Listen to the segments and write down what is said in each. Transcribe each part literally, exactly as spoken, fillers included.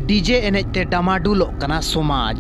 DJ ᱮᱱᱮᱡ ᱛᱮ ᱰᱟᱢᱟᱰᱩᱞᱚᱜ ᱠᱟᱱᱟ ᱥᱚᱢᱟᱡᱽ᱾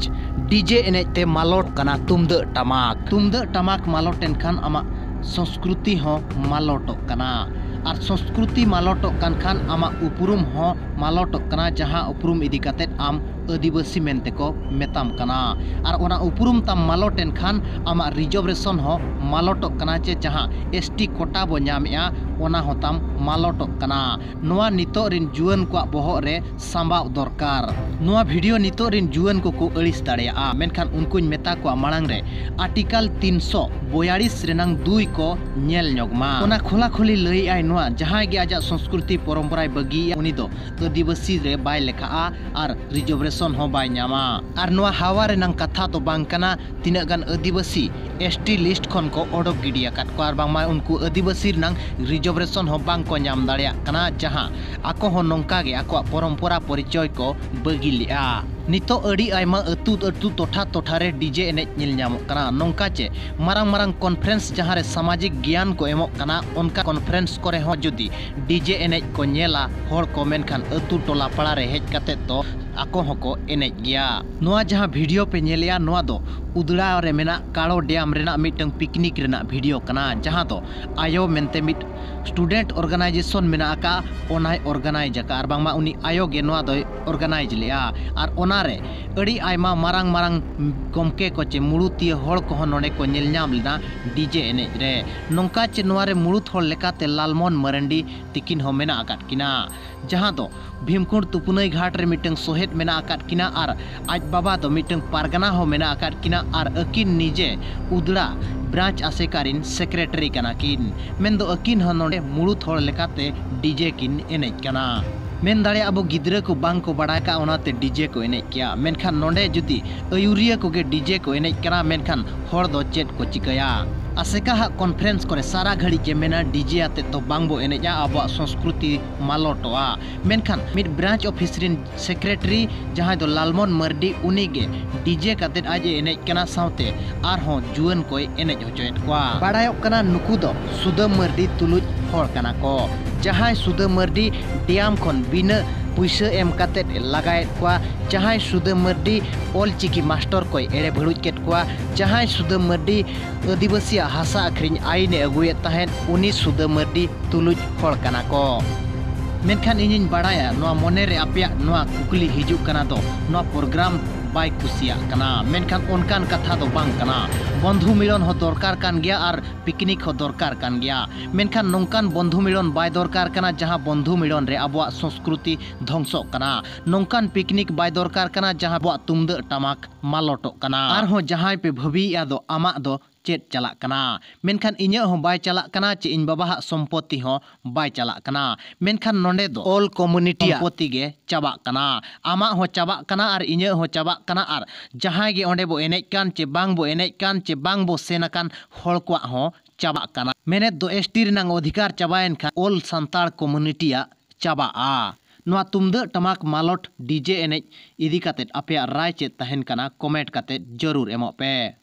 ᱰᱤᱡᱮ ᱮᱱᱮᱡ ᱛᱮ ᱢᱟᱞᱚᱴ ᱠᱟᱱᱟ ᱛᱩᱢᱫᱟᱹᱜ ᱴᱟᱢᱟᱠ᱾ ᱛᱩᱢᱫᱟᱹᱜ ᱴᱟᱢᱟᱠ ᱢᱟᱞᱚᱴ ᱮᱱ ᱠᱷᱟᱱ ᱟᱢᱟᱜ ᱥᱚᱸᱥᱠᱨᱩᱛᱤ ᱦᱚᱸ ᱢᱟᱞᱚᱴᱚᱜ ᱠᱟᱱᱟ᱾ ᱟᱨ ᱥᱚᱸᱥᱠᱨᱩᱛᱤ ᱢᱟᱞᱚᱴᱚᱜ ᱠᱟᱱ ᱠᱷᱟᱱ ᱟᱢᱟᱜ ᱩᱯᱨᱩᱢ ᱦᱚᱸ ᱢᱟᱞᱚᱴᱚᱜ ᱠᱟᱱᱟ, ᱡᱟᱦᱟᱸ ᱩᱯᱨᱩᱢ ᱤᱫᱤ ᱠᱟᱛᱮ ᱟᱢ ᱟᱹᱫᱤᱵᱟᱹᱥᱤ ᱢᱮᱱᱛᱮ ᱠᱚ ᱢᱮᱛᱟᱢ ᱠᱟᱱᱟ᱾ ᱟᱨ ᱚᱱᱟ ᱩᱯᱨᱩᱢ ᱛᱟᱢ ᱢᱟᱞᱚᱴ ᱮᱱ ᱠᱷᱟᱱ ᱟᱢᱟᱜ ᱨᱤᱡᱟᱨᱵᱷᱮᱥᱚᱱ ᱦᱚᱸ ᱢᱟᱞᱚᱴᱚᱜ ᱠᱟᱱᱟ, ᱪᱮ ᱡᱟᱦᱟᱸ ᱮᱥ ᱴᱤ ᱠᱳᱴᱟ ᱵᱚ ᱧᱟᱢᱮᱜᱼᱟ, ᱚᱱᱟ ᱦᱚᱸ ᱛᱟᱢ ᱢᱟᱞᱚᱴᱚᱜ ᱠᱟᱱᱟ᱾ ᱱᱚᱣᱟ ᱱᱤᱛᱚᱜ ᱨᱤᱱ ᱡᱩᱣᱟᱹᱱ ᱠᱚᱣᱟᱜ ᱵᱚᱦᱚᱜ ᱨᱮ ᱥᱟᱢᱵᱟᱣ ᱫᱚᱨᱠᱟᱨ᱾ ᱱᱚᱣᱟ ᱵᱷᱤᱰᱤᱭᱳ ᱱᱤᱛᱚᱜ ᱨᱤᱱ ᱡᱩᱣᱟᱹᱱ ᱠᱚᱠᱚ ᱟᱹᱲᱤᱥ ᱫᱟᱲᱮᱭᱟᱜᱼᱟ, ᱢᱮᱱᱠᱷᱟᱱ ᱩᱱᱠᱩᱧ ᱢᱮᱛᱟ ᱠᱚᱣᱟ ᱢᱟᱲᱟᱝ ᱨᱮ ᱟᱨᱴᱤᱠᱟᱞ ᱛᱤᱱᱥᱚ ᱵᱚᱭᱟᱲᱤᱥ ᱨᱮᱱᱟᱝ ᱫᱩᱭ ᱠᱚ ᱧᱮᱞ ᱧᱚᱜ ᱢᱟ᱾ ᱚᱱᱟ ᱠᱷᱚᱞᱟ ᱠᱷᱚᱞᱤ ᱞᱟᱹᱭᱮᱜᱼᱟᱭ ᱱᱚᱣᱟ, ᱡᱟᱦᱟᱸᱭ ᱜᱮ ᱟᱡᱟᱜ ᱥᱚᱸᱥᱠᱨᱩᱛᱤ ᱯᱚᱨᱚᱢᱯᱚᱨᱟᱭ ᱵᱟᱹᱜᱤᱭᱮᱜᱼᱟ, ᱩᱱᱤ ᱫᱚ ᱟᱹᱫᱤᱵᱟᱹᱥᱤ ᱨᱮ ᱵᱟᱭ ᱞᱮᱠᱷᱟᱜᱼᱟ ᱟᱨ ᱨᱤᱡᱟᱨᱵᱷᱮᱥᱚᱱ ᱦᱚᱸ ᱵᱟᱭ ᱧᱟᱢᱟ᱾ ᱟᱨ ᱱᱚᱣᱟ ᱦᱟᱣᱟ ᱨᱮᱱᱟᱝ ᱠᱟᱛᱷᱟ ᱫᱚ ᱵᱟᱝ ᱠᱟᱱᱟ, ᱛᱤᱱᱟᱹᱜ ᱜᱟᱱ ᱟᱹᱫᱤᱵᱟᱹᱥᱤ ᱮᱥ ᱴᱤ ᱞᱤᱥᱴ ᱠᱷᱚᱱ ᱠᱚ ᱚᱰᱚᱠ ᱜᱤᱰᱤ ᱟᱠᱟᱫ ᱠᱚᱣᱟ, ᱟᱨ ᱵᱟᱝᱢᱟ ᱩᱱᱠᱩ ᱟᱹᱫᱤᱵᱟᱹᱥᱤ ᱨᱮᱱᱟᱝ ᱨᱤᱡᱟᱨᱵᱷᱮᱥᱚᱱ ᱦᱚᱸ ᱵᱟᱝ ᱠᱚ ᱧᱟᱢ ᱫᱟᱲᱮᱭᱟᱜ ᱠᱟᱱᱟ, ᱡᱟᱦᱟᱸ ᱟᱠᱚ ᱦᱚᱸ ᱱᱚᱝᱠᱟ ᱜᱮ ᱟᱠᱚᱣᱟᱜ ᱯᱚᱨᱚᱢᱯᱚᱨᱟ ᱯᱚᱨᱤᱪᱚᱭ ᱠᱚ ᱵᱟᱹᱜᱤ ᱞᱮᱜᱼᱟ᱾ ᱱᱤᱛᱚᱜ ᱟᱹᱰᱤ ᱟᱭᱢᱟ ᱟᱹᱛᱩ ᱟᱹᱛᱩ, ᱴᱚᱴᱷᱟ ᱴᱚᱴᱷᱟ ᱨᱮ ᱰᱤᱡᱮ ᱮᱱᱮᱡ ᱧᱮᱞ ᱧᱟᱢᱚᱜ ᱠᱟᱱᱟ᱾ ᱱᱚᱝᱠᱟ ᱪᱮ ᱢᱟᱨᱟᱝ ᱢᱟᱨᱟᱝ ᱠᱚᱱᱯᱷᱟᱨᱮᱱᱥ ᱡᱟᱦᱟᱸ ᱨᱮ ᱥᱟᱢᱟᱡᱤᱠ ᱜᱮᱭᱟᱱ ᱠᱚ ᱮᱢᱚᱜ ᱠᱟᱱᱟ, ᱚᱱᱠᱟ ᱠᱚᱱᱯᱷᱟᱨᱮᱱᱥ ᱠᱚᱨᱮ ᱦᱚᱸ ᱡᱩᱫᱤ ᱰᱤᱡᱮ ᱮᱱᱮᱡ ᱠᱚ ᱧᱮᱞᱟ ᱦᱚᱲ ᱠᱚ, ᱢᱮᱱᱠᱷᱟᱱ ᱟᱹᱛᱩ ᱴᱚᱞᱟ ᱯᱟᱲᱟ ᱨᱮ ᱦᱮᱡ ᱠᱟᱛᱮ ᱫᱚ ᱟᱠᱚ ᱦᱚᱸᱠᱚ ᱮᱱᱮᱡ ᱜᱮᱭᱟ᱾ ᱱᱚᱣᱟ ᱡᱟᱦᱟᱸ ᱵᱷᱤᱰᱤᱭᱳ ᱯᱮ ᱧᱮᱞᱮᱜᱼᱟ, ᱱᱚᱣᱟ ᱫᱚ ᱩᱫᱽᱲᱟ ᱨᱮ ᱢᱮᱱᱟᱜ ᱠᱟᱲᱳ ᱰᱮᱢ ᱨᱮᱱᱟᱜ ᱢᱤᱫᱴᱟᱝ ᱯᱤᱠᱱᱤᱠ ᱨᱮᱱᱟᱜ ᱵᱷᱤᱰᱤᱭᱳ ᱠᱟᱱᱟ, ᱡᱟᱦᱟᱸ ᱫᱚ ᱟᱭᱳ ᱢᱮᱱᱛᱮ ᱢᱤᱫ ᱥᱴᱩᱰᱮᱱᱴ ᱚᱨᱜᱟᱱᱟᱭᱡᱮᱥᱚᱱ ᱢᱮᱱᱟᱜ ᱟᱠᱟᱫᱼᱟ, ᱚᱱᱟᱭ ᱚᱨᱜᱟᱱᱟᱭᱤᱡᱽ ᱟᱠᱟᱫᱼᱟ, ᱟᱨ ᱵᱟᱝᱢᱟ ᱩᱱᱤ ᱟᱭᱳ ᱜᱮ ᱱᱚᱣᱟ ᱫᱚᱭ ᱚᱨᱜᱟᱱᱟᱭᱤᱡᱽ ᱞᱮᱫᱼᱟ᱾ ᱟᱨ ᱚᱱᱟᱨᱮ ᱟᱹᱰᱤ ᱟᱭᱢᱟ ᱢᱟᱨᱟᱝ ᱢᱟᱨᱟᱝ ᱜᱚᱢᱠᱮ ᱠᱚ ᱪᱮ ᱢᱩᱲᱩᱛᱤᱭᱟᱹ ᱦᱚᱲ ᱠᱚᱦᱚᱸ ᱱᱚᱰᱮ ᱠᱚ ᱧᱮᱞ ᱧᱟᱢ ᱞᱮᱱᱟ ᱰᱤᱡᱮ ᱮᱱᱮᱡ ᱨᱮ᱾ ᱱᱚᱝᱠᱟ ᱪᱮ ᱱᱚᱣᱟ ᱨᱮ ᱢᱩᱲᱩᱛ ᱦᱚᱲ ᱞᱮᱠᱟᱛᱮ ᱞᱟᱞᱢᱳᱦᱚᱱ ᱢᱟᱨᱟᱱᱰᱤ ᱛᱤᱠᱤᱱ ᱦᱚᱸ ᱢᱮᱱᱟᱜ ᱟᱠᱟᱫ ᱠᱤᱱᱟ, ᱡᱟᱦᱟᱸ ᱫᱚ ᱵᱷᱤᱢᱠᱩᱸᱰ ᱛᱩᱯᱩᱱᱟᱹᱭ ᱜᱷᱟᱴ ᱨᱮ ᱢᱤᱫᱴᱟᱝ ᱥᱚᱦᱮᱫ ᱢᱮᱱᱟᱜ ᱟᱠᱟᱫ ᱠᱤᱱᱟ ᱟᱨ ᱟᱡ ᱵᱟᱵᱟ ᱫᱚ ᱢᱤᱫᱴᱟᱝ ᱯᱟᱨᱜᱟᱱᱟ ᱦᱚᱸ ᱢᱮᱱᱟᱜ ᱟᱠᱟᱫ ᱠᱤᱱᱟ᱾ ᱟᱨ ᱟᱹᱠᱤᱱ ᱱᱤᱡᱮ ᱩᱫᱽᱲᱟ ᱵᱨᱟᱧᱪ ᱟᱥᱮᱠᱟ ᱨᱤᱱ ᱥᱮᱠᱨᱮᱴᱟᱨᱤ ᱠᱟᱱᱟ ᱠᱤᱱ, ᱢᱮᱱᱫᱚ ᱟᱹᱠᱤᱱ ᱦᱚᱸ ᱱᱚᱰᱮ ᱢᱩᱲᱩᱫ ᱦᱚᱲ ᱞᱮᱠᱟᱛᱮ ᱰᱤᱡᱮ ᱠᱤᱱ ᱮᱱᱮᱡ ᱠᱟᱱᱟ᱾ ᱢᱮᱱ ᱫᱟᱲᱮᱭᱟᱜᱼᱟ ᱵᱚ ᱜᱤᱫᱽᱨᱟᱹ ᱠᱚ ᱵᱟᱝ ᱠᱚ ᱵᱟᱲᱟᱭ ᱠᱟᱜᱼᱟ, ᱚᱱᱟᱛᱮ ᱰᱤᱡᱮ ᱠᱚ ᱮᱱᱮᱡ ᱠᱮᱭᱟ, ᱢᱮᱱᱠᱷᱟᱱ ᱱᱚᱰᱮ ᱡᱩᱫᱤ ᱟᱹᱭᱩᱨᱤᱭᱟᱹ ᱠᱚᱜᱮ ᱰᱤᱡᱮ ᱠᱚ ᱮᱱᱮᱡ ᱠᱟᱱᱟ, ᱢᱮᱱᱠᱷᱟᱱ ᱦᱚᱲ ᱫᱚ ᱪᱮᱫ ᱠᱚ ᱪᱤᱠᱟᱹᱭᱟ? ᱟᱥᱮᱠᱟ ᱦᱟᱜ ᱠᱚᱱᱯᱷᱟᱨᱮᱱᱥ ᱠᱚᱨᱮ ᱥᱟᱨᱟ ᱜᱷᱟᱹᱲᱤᱡ ᱜᱮ ᱢᱮᱱᱟ, "ᱰᱤᱡᱮ ᱟᱛᱮᱫ ᱫᱚ ᱵᱟᱝ ᱵᱚ ᱮᱱᱮᱡᱼᱟ, ᱟᱵᱚᱣᱟᱜ ᱥᱚᱸᱥᱠᱨᱩᱛᱤ ᱢᱟᱞᱚᱴᱚᱜᱼᱟ᱾" ᱢᱮᱱᱠᱷᱟᱱ ᱢᱤᱫ ᱵᱨᱟᱧᱪ ᱚᱯᱷᱤᱥ ᱨᱤᱱ ᱥᱮᱠᱨᱮᱴᱟᱨᱤ, ᱡᱟᱦᱟᱸᱭ ᱫᱚ ᱞᱟᱞᱢᱳᱦᱚᱱ ᱢᱟᱨᱰᱤ, ᱩᱱᱤ ᱜᱮ ᱰᱤᱡᱮ ᱠᱟᱛᱮᱫ ᱟᱡ ᱮ ᱮᱱᱮᱡ ᱠᱟᱱᱟ, ᱥᱟᱶᱛᱮ ᱟᱨᱦᱚᱸ ᱡᱩᱣᱟᱹᱱ ᱠᱚᱭ ᱮᱱᱮᱡ ᱦᱚᱪᱚᱭᱮᱫ ᱠᱚᱣᱟ᱾ ᱵᱟᱲᱟᱭᱚᱜ ᱠᱟᱱᱟ ᱱᱩᱠᱩ ᱫᱚ ᱥᱩᱫᱟᱹᱢ ᱢᱟᱨᱰᱤ ᱛᱩᱞᱩᱡ ᱦᱚᱲ ᱠᱟᱱᱟ ᱠᱚ, ᱡᱟᱦᱟᱸᱭ ᱥᱩᱫᱟᱹᱢ ᱢᱟᱨᱰᱤ ᱰᱮᱢ ᱠᱷᱚᱱ ᱵᱤᱱᱟᱹ ᱯᱩᱭᱥᱟᱹ ᱮᱢ ᱠᱟᱛᱮᱫ ᱮ ᱞᱟᱜᱟᱭᱮᱫ ᱠᱚᱣᱟ, ᱡᱟᱦᱟᱸᱭ ᱥᱩᱫᱟᱹᱢ ᱢᱟᱹᱨᱰᱤ ᱚᱞ ᱪᱤᱠᱤ ᱢᱟᱥᱴᱚᱨ ᱠᱚᱭ ᱮᱲᱮ ᱵᱷᱟᱹᱲᱩᱡ ᱠᱮᱫ ᱠᱚᱣᱟ, ᱡᱟᱦᱟᱸᱭ ᱥᱩᱫᱟᱹᱢ ᱢᱟᱹᱨᱰᱤ ᱟᱹᱫᱤᱵᱟᱹᱥᱤᱭᱟᱜ ᱦᱟᱥᱟ ᱟᱹᱠᱷᱨᱤᱧ ᱟᱹᱭᱤᱱ ᱮ ᱟᱹᱜᱩᱭᱮᱫ ᱛᱟᱦᱮᱸᱫ, ᱩᱱᱤ ᱥᱩᱫᱟᱹᱢ ᱢᱟᱹᱨᱰᱤ ᱛᱩᱞᱩᱡ ᱦᱚᱲ ᱠᱟᱱᱟ ᱠᱚ᱾ ᱢᱮᱱᱠᱷᱟᱱ ᱤᱧᱤᱧ ᱵᱟᱲᱟᱭᱟ ᱱᱚᱣᱟ ᱢᱚᱱᱮ ᱨᱮ ᱟᱯᱮᱭᱟᱜ ᱱᱚᱣᱟ ᱠᱩᱠᱞᱤ ᱦᱤᱡᱩᱜ ᱠᱟᱱᱟ ᱫᱚ, ᱱᱚᱣᱟ ᱯᱨᱳᱜᱨᱟᱢ ᱵᱟᱭ ᱠᱩᱥᱤᱭᱟᱜ ᱠᱟᱱᱟ, ᱢᱮᱱᱠᱷᱟᱱ ᱚᱱᱠᱟᱱ ᱠᱟᱛᱷᱟ ᱫᱚ ᱵᱟᱝ ᱠᱟᱱᱟ᱾ ᱵᱚᱱᱫᱷᱩ ᱢᱤᱞᱚᱱ ᱦᱚᱸ ᱫᱚᱨᱠᱟᱨ ᱠᱟᱱ ᱜᱮᱭᱟ ᱟᱨ ᱯᱤᱠᱱᱤᱠ ᱦᱚᱸ ᱫᱚᱨᱠᱟᱨ ᱠᱟᱱ ᱜᱮᱭᱟ, ᱢᱮᱱᱠᱷᱟᱱ ᱱᱚᱝᱠᱟᱱ ᱵᱚᱱᱫᱷᱩ ᱢᱤᱞᱚᱱ ᱵᱟᱭ ᱫᱚᱨᱠᱟᱨ ᱠᱟᱱᱟ ᱡᱟᱦᱟᱸ ᱵᱚᱱᱫᱷᱩ ᱢᱤᱞᱚᱱ ᱨᱮ ᱟᱵᱚᱣᱟᱜ ᱥᱚᱸᱥᱠᱨᱩᱛᱤ ᱫᱷᱚᱝᱥᱚᱜ ᱠᱟᱱᱟ᱾ ᱱᱚᱝᱠᱟᱱ ᱯᱤᱠᱱᱤᱠ ᱵᱟᱭ ᱫᱚᱨᱠᱟᱨ ᱠᱟᱱᱟ ᱡᱟᱦᱟᱸ ᱟᱵᱚᱣᱟᱜ ᱛᱩᱢᱫᱟᱹᱜ ᱴᱟᱢᱟᱠ ᱢᱟᱞᱚᱴᱚᱜ ᱠᱟᱱᱟ᱾ ᱟᱨᱦᱚᱸ ᱡᱟᱦᱟᱸᱭ ᱯᱮ ᱵᱷᱟᱹᱵᱤᱭᱮᱫᱼᱟ ᱫᱚ ᱟᱢᱟᱜ ᱫᱚ ᱪᱮᱫ ᱪᱟᱞᱟᱜ ᱠᱟᱱᱟ, ᱢᱮᱱᱠᱷᱟᱱ ᱤᱧᱟᱹᱜ ᱦᱚᱸ ᱵᱟᱭ ᱪᱟᱞᱟᱜ ᱠᱟᱱᱟ, ᱪᱮ ᱤᱧ ᱵᱟᱵᱟᱣᱟᱜ ᱥᱚᱢᱯᱚᱛᱤ ᱦᱚᱸ ᱵᱟᱭ ᱪᱟᱞᱟᱜ ᱠᱟᱱᱟ, ᱢᱮᱱᱠᱷᱟᱱ ᱱᱚᱰᱮ ᱫᱚ all community ᱟᱜ ᱥᱚᱢᱯᱚᱛᱤ ᱜᱮ ᱪᱟᱵᱟᱜ ᱠᱟᱱᱟ᱾ ᱟᱢᱟᱜ ᱦᱚᱸ ᱪᱟᱵᱟᱜ ᱠᱟᱱᱟ ᱟᱨ ᱤᱧᱟᱹᱜ ᱦᱚᱸ ᱪᱟᱵᱟᱜ ᱠᱟᱱᱟ, ᱟᱨ ᱡᱟᱦᱟᱸᱭ ᱜᱮ ᱚᱸᱰᱮ ᱵᱚ ᱮᱱᱮᱡ ᱠᱟᱱ ᱪᱮ ᱵᱟᱝ ᱵᱚ ᱮᱱᱮᱡ ᱠᱟᱱ ᱪᱮ ᱵᱟᱝ ᱵᱚ ᱥᱮᱱ ᱟᱠᱟᱱ, ᱦᱚᱲ ᱠᱚᱣᱟᱜ ᱦᱚᱸ ᱪᱟᱵᱟᱜ ᱠᱟᱱᱟ᱾ ᱢᱮᱱᱮᱫ ᱫᱚ ᱮᱥ ᱴᱤ ᱨᱮᱱᱟᱜ ᱚᱫᱷᱤᱠᱟᱨ ᱪᱟᱵᱟᱭᱮᱱ ᱠᱷᱟᱱ all ᱥᱟᱱᱛᱟᱲ community ᱟᱜ ᱪᱟᱵᱟᱜᱼᱟ᱾ ᱱᱚᱣᱟ ᱛᱩᱢᱫᱟᱹᱜ ᱴᱟᱢᱟᱠ ᱢᱟᱞᱚᱴ ᱰᱤ ᱡᱮ ᱮᱱᱮᱡ ᱤᱫᱤ ᱠᱟᱛᱮᱫ ᱟᱯᱮᱭᱟᱜ ᱨᱟᱭ ᱪᱮᱫ ᱛᱟᱦᱮᱱ ᱠᱟᱱᱟ, ᱠᱚᱢᱮᱱᱴ ᱠᱟᱛᱮᱫ ᱡᱟᱹᱨᱩᱲ ᱮᱢᱚᱜ ᱯᱮ᱾